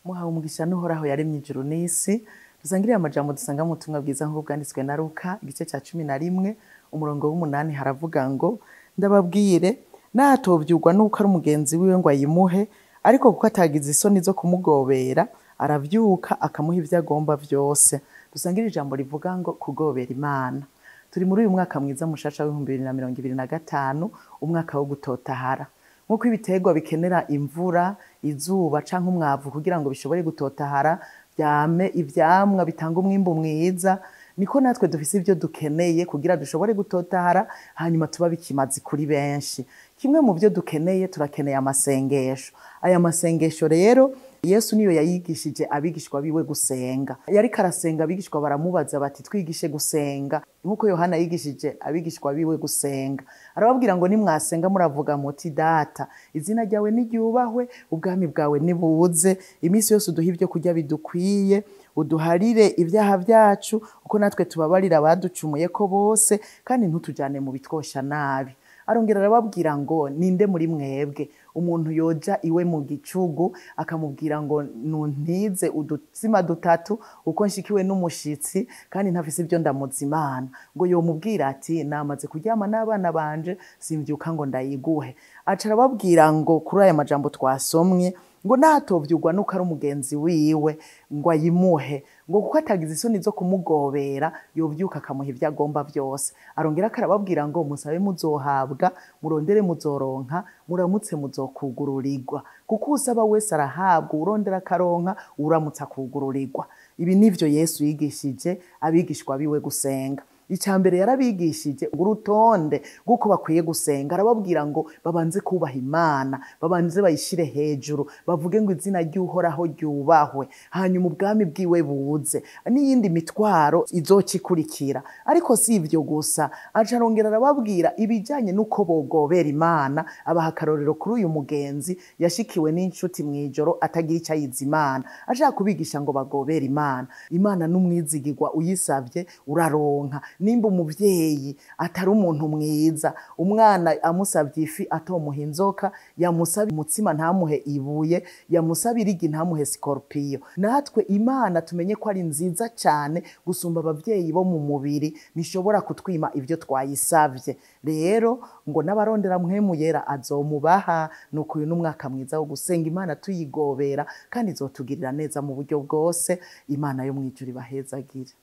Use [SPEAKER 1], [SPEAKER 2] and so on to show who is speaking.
[SPEAKER 1] Muhawe umugisha n'Uhoraho yaremye ijuru n'isi. Dusangiriye amajambo dusanga mu butumwa bwiza nk'uko bwanditswe na Luka, igice ca 11, umurongo w'8, haravuga ngo: ndababwire, natovyurwa nuko ari umugenzi wiwe ngo ayimuhe, ariko kuko atagize isoni zo kumugobera, aravyuka akamuha ivyo agomba vyose. Dusangire ijambo rivuga ngo kugobera Imana. Turi muri uyu mwaka mwiza mushasha w'2025, umwaka wo gutotahara. Nk'uko ibiterwa bikenera imvura, izuba canke umwavu kugira ngo bishobore gutotahara, vyame ivyamwa bitanga umwimbu mwiza, niko natwe dufise ivyo dukeneye kugira dushobore gutotahara, hanyuma tuba bikimazi kuri benshi. Kimwe mu vyo dukeneye, turakeneye amasengesho. Aya masengesho rero Yesu niyo yayigishije abigishwa biwe gusenga. Yariko arasenga, abigishwa baramubaza bati: twigishe gusenga nk'uko Yohana yigishije abigishwa biwe gusenga. Arababwira ngo: nimwasenga muravuga muti: Data, izina ryawe niryubahwe, ubwami bwawe nibuze, iminsi yose uduhe ibyo kurya bidukwiye, uduharire ibyaha byacu uko natwe tubabarira abaducumuye ko bose, kandi ntutujane mu bitwosha nabi. Arongera arababwira ngo: ninde muri mwebwe umuntu yoja iwe mu gicugu akamubwira ngo nuntize udutsima dutatu uko nshikiwe n'umushitsi kandi ntafise ibyo ndamuzimana, ngo yomubwira ati: namaze kuryama n'abana banje, simvyuka ngo ndayiguhe? Aca arababwira ngo kuri aya majambo twasomye ngo natovyurwa nuko ari umugenzi wiwe ngo ayimuhe, ngo kuko atagize isoni zo kumugobera, yovyuka akamuha ivyo agomba vyose. Arongera akarababwira ngo: musabe muzohabwa, murondere muzoronka, muramutse muzokugururirwa, kuko usaba wese arahabwa, urondera akaronka, uramutse akugururirwa. Ibi nivyo Yesu yigishije abigishwa biwe gusenga. Icya mbere, yarabigishije urutonde rw'uko bakwiye gusenga. Arababwira ngo babanze kubaha Imana, babanze bayishire hejuru, bavuge ngo izina ry'Uhoraho ryubahwe, hanyuma ubwami bwiwe buze, n'iyindi mitwaro izoca ikurikira. Ariko si ibyo gusa, aca arongera arababwira ibijyanye n'uko bogobera Imana, abaha akarorero kuri uyu mugenzi yashikiwe n'inshuti mu ijoro atagira icyo ayiza Imana, ashaka kubigisha ngo bagobere Imana. Imana n'umwizigirwa, uyisabye uraronka. Nimba umuvyeyi atari umuntu mwiza, umwana amusabye ifi atomuha inzoka, yamusaba umutsima ntamuhe ibuye, yamusaba irigi ntamuhe sikoropiyo. Natwe Imana tumenye ko ari nziza cyane gusumba abavyeyi bo mu mubiri, ntishobora kutwima ibyo twayisabye. Rero ngo n'abarondera Mpwemu Yera azomubaha. Nuko uyu n'umwaka mwiza wo gusenga Imana tuyigobera, kandi izotugirira neza mu buryo bwose. Imana yo mw'ijuru ibahezagire.